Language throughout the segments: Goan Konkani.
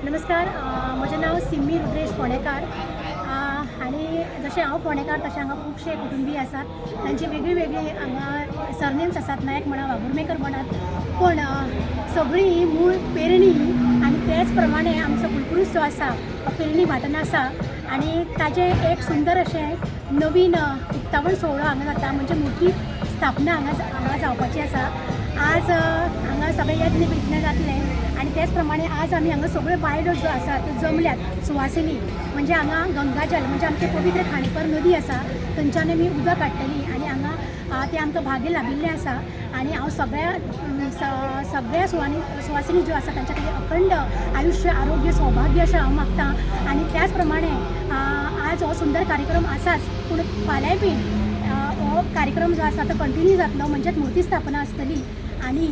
नमस्कार, म्हजें नांव सिम्मी रुद्रेश फोंडेकार आनी जशें हांव फोंडेकार तशें हांगा खुबशे कुटुंबीय आसात. तांची वेगळी वेगळी हांगा सरनेम्स आसात. नायक म्हणा, वागुर्मेकर म्हणात, पूण सगळीं ही मूळ पेरणी आनी तेच प्रमाणे आमचो कुलपुरूस जो आसा तो पेरणी भाटान आसा आनी ताजें एक सुंदर अशें नवीन उक्तावण सुवाळो हांगा जाता, म्हणजे मुर्ती स्थापना हांगा हांगा जावपाची आसा. आज हांगा सगळे यत्न बित्न जातले आनी तेच प्रमाणे आज आमी हांगा सगळ्यो बायलो ज्यो आसा त्यो जमल्यात सुवासिनी. म्हणजे हांगा गंगाजल, म्हणजे आमचे पवित्र खांडेपार नदी आसा, थंयच्यान आमी उदक काडटली आनी हांगा तें आमकां भाग्य लाभिल्लें आसा. आनी हांव सगळ्या सगळ्या सुवासिनी ज्यो आसा तांच्या खातीर अखंड आयुश्य, आरोग्य, सौभाग्य अशें हांव मागता. आनी त्याच प्रमाणे आज हो सुंदर कार्यक्रम आसाच, पूण फाल्यांय बीन हो कार्यक्रम जो आसा तो कंटिन्यू जातलो, म्हणजेच मुर्ती स्थापना आसतली. आनी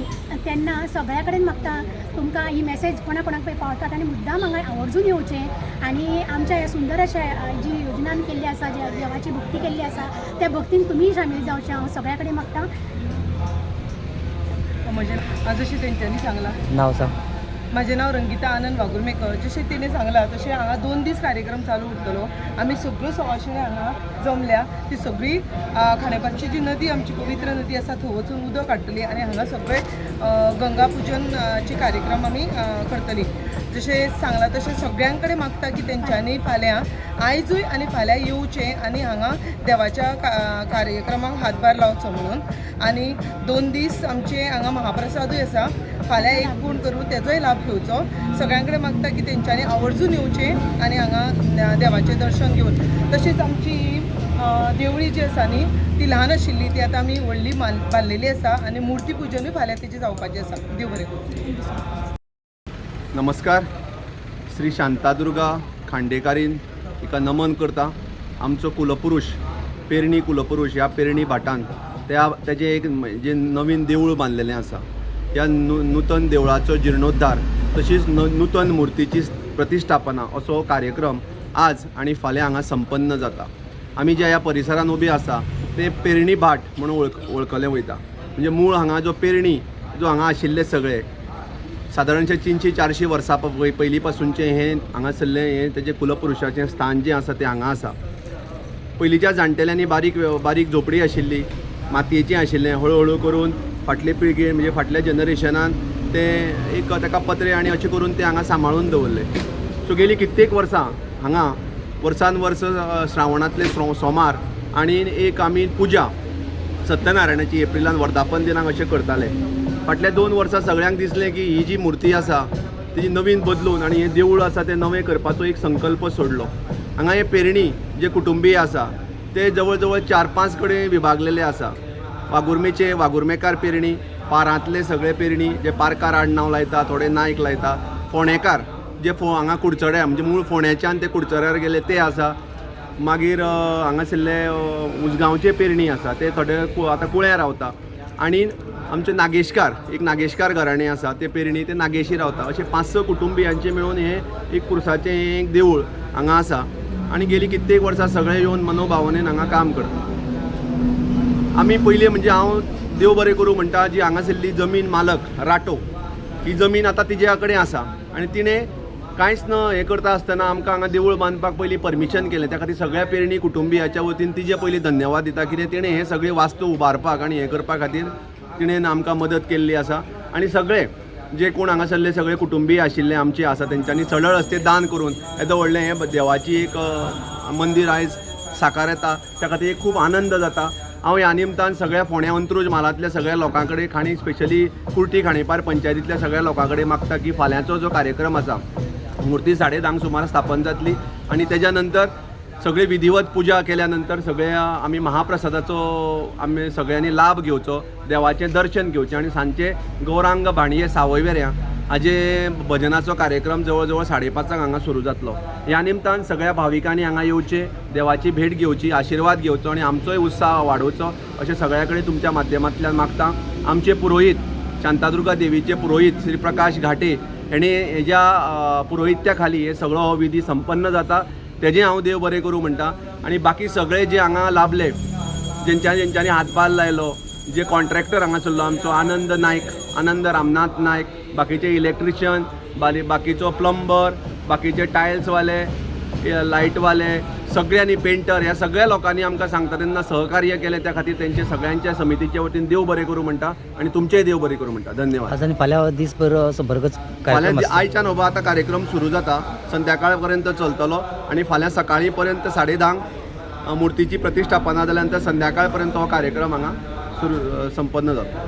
तेन्ना सगळ्या कडेन मागता, तुमकां ही मॅसेज कोणा कोणाक पळय पावतात आनी मुद्दाम हांगा आवर्जून येवचें आनी आमच्या ह्या सुंदर अशा जी योजना आमी केल्ली आसा, जी देवाची भक्ती केल्ली आसा, त्या भक्तीन तुमीय सामील जावचें हांव सगळ्या कडेन मागता. म्हजें जशें तेंच्यांनी सांगलां. नाव सांग. म्हाजें नांव रंगिता आनंद वागुर्मेकर. जशें तिणें सांगलां तशें हांगा 2 दीस कार्यक्रम चालू उरतलो. आमी सगळ्यो सवाशिणी हांगा जमल्या. ती सगळी खांडेपारची जी नदी, आमची पवित्र नदी आसा, थंय वचून उदक हाडटली आनी हांगा सगळे गंगा पुजनचे कार्यक्रम आमी करतली. जशें सांगलां तशें सगळ्यां कडेन मागता की तेंच्यांनी फाल्यां, आयजूय आनी फाल्यां येवचें आनी हांगा देवाच्या कार्यक्रमाक हातभार लावचो म्हणून. आनी 2 दीस आमचे हांगा महाप्रसादूय आसा. फाल्यां एक पूण करून तेजोय लाभ घेवचो. सगळ्यां कडेन मागता की तेंच्यांनी आवर्जून येवचें आनी हांगा देवाचें दर्शन घेवन. तशेंच आमची ही देवळी जी आसा न्ही, ती ल्हान आशिल्ली, ती आतां आमी व्हडली बांदलेली आसा आनी मुर्ती पुजनूय फाल्यां तेजी जावपाची आसा. देव बरें करूं. नमस्कार. श्री शांतादुर्गा खांडेकारीन हिका नमन करता. आमचो कुलपुरूश, पेरणी कुलपुरूष, ह्या पेरणी भाटान त्या तेजें एक जे नवीन देवूळ बांदलेलें आसा, ह्या नूतन देवळाचो जिर्णोद्धार तशीच नूतन मुर्तीची प्रतिश्ठापना असो कार्यक्रम आज आनी फाल्यां हांगा संपन्न जाता. आमी ज्या ह्या परिसरान उबी आसा तें पेरणी भाट म्हणून वळखलें वयता. म्हणजे मूळ हांगा जो पेरणी जो हांगा आशिल्ले सगळे सादारणशे 300-400 वर्सां पयलीं पासूनचें हें हांगासरलें हें तेजें कुलपुरुशाचें स्थान जें आसा तें हांगा आसा. पयलींच्या जाणटेल्यांनी बारीक बारीक झोपडी आशिल्ली, मातयेचें आशिल्लें. हळू हळू करून फाटले पिळगे, म्हणजे फाटल्या जनरेशनान तें एक ताका पत्रे आनी अशें करून तें हांगा सांबाळून दवरलें. सो गेली कित्येक वर्सां हांगा वर्सान वर्स श्रावणांतले सोमार आनी एक आमी पुजा सत्यनारायणाची एप्रिलान वर्धापन दिनाक अशें करताले. फाटल्या 2 वर्सां सगळ्यांक दिसलें की ही जी मुर्ती आसा तिजी नवीन बदलून आनी हें देवूळ आसा तें नवें करपाचो एक संकल्प सोडलो. हांगा हे पेरणी जे कुटुंबीय आसा ते जवळ जवळ चार पांच कडेन विभागलेले आसा. वागुर्मेचे वागुर्मेकार पेरणी, पारांतले सगळे पेरणी जे पारकार आडनांव लायता, थोडे नायक लायता, फोंडेकार जे हांगा कुडचड्या, म्हणजे मूळ फोंड्याच्यान ते कुडचड्यार गेले ते आसा. मागीर हांगासरले उजगांवचे पेरणी आसा, ते थोडे आतां कुळ्यां रावता. आनी आमचे नागेशकार, एक नागेशकार घराणें आसा, ते पेरणी, ते नागेशी रावता. अशे पांच स कुटुंबियांचे मेळून हें एक पुरसाचें एक देवूळ हांगा आसा आनी गेली कित्येक वर्सां सगळे येवन मनोभावनेन हांगा काम करता. आमी पयलीं, म्हणजे हांव देव बरें करूं म्हणटा, जी हांगासरली जमीन मालक राटो, ही जमीन आतां तिज्या कडेन आसा आनी तिणें कांयच न हें करता आसतना आमकां हांगा देवूळ बांदपाक पयलीं परमिशन केलें. त्या खातीर सगळ्या पेरणी कुटुंबियाच्या वतीन तिजे पयलीं धन्यवाद दिता, कित्याक तिणें हें सगळें वास्तू उबारपाक आनी हें करपा खातीर तिणें आमकां मदत केल्ली आसा. आनी सगळे जे कोण हांगासरले सगळे कुटुंबीय आशिल्ले आमचे आसा, तेंच्यांनी सडळ हस्ते दान करून येदो व्हडलें हें देवाची एक मंदीर आयज साकार येता, त्या खातीर एक खूब आनंद जाता. हांव ह्या निमतान सगळ्या फोंड्या अंत्रुज म्हालांतल्या सगळ्या लोकां कडेन, खाणी स्पेशली कुर्टी खांडेपार पंचायतींतल्या सगळ्या लोकां कडेन मागता की फाल्यांचो जो कार्यक्रम आसा, मुर्ती 10:30 सुमार स्थापन जातली आनी तेज्या नंतर सगळी विधिवत पुजा केल्या नंतर सगळ्या आमी महाप्रसादाचो आमी सगळ्यांनी लाभ घेवचो, देवाचें दर्शन घेवचें आनी सांजचे गौरांग भाणये सावयवेऱ्यां हाजे भजनाचो कार्यक्रम जवळ जवळ 5:30 हांगा सुरू जातलो. ह्या निमतान सगळ्या भाविकांनी हांगा येवचें, देवाची भेट घेवची, आशिर्वाद घेवचो आनी आमचोय उत्साह वाडोवचो अशें सगळ्या कडेन तुमच्या माध्यमांतल्यान मागता. आमचे पुरोहीत शांतादुर्गा देवीचे पुरोहीत श्री प्रकाश घाटे हेणी हेज्या पुरोहित्या खाली हे सगळो हो विधी संपन्न जाता, तेजें हांव देव बरें करूं म्हणटा. आनी बाकी सगळे जे हांगा लाभले, जेंच्यांनी जेंच्यांनी हातभार लायलो, जे कॉन्ट्रॅक्टर हांगासरलो आमचो आनंद नायक, आनंद रामनाथ नायक, बाकीचे इलेक्ट्रिशियन, बाकीचो प्लंबर, बाकीचे टायल्सवाले, लायटवाले सगळ्यांनी, पेंटर, ह्या सगळ्या लोकांनी आमकां सांगता तेन्ना सहकार्य केलें, त्या खातीर तेंचे सगळ्यांच्या समितीच्या वतीन देव बरें करूं म्हणटा आनी तुमचेय देव बरें करूं म्हणटा. धन्यवाद. आज आनी फाल्यां दीसभर असो भरगच फाल्यां कार्यक्रम आसता. आयच्यान हो आतां कार्यक्रम सुरू जाता, संध्याकाळ पर्यंत चलतलो आनी फाल्यां सकाळीं पर्यंत 10:30 मूर्तीची प्रतिष्ठापना जाल्या नंतर संध्याकाळ पर्यंत हो कार्यक्रम हांगा सुरू संपन्न जातलो.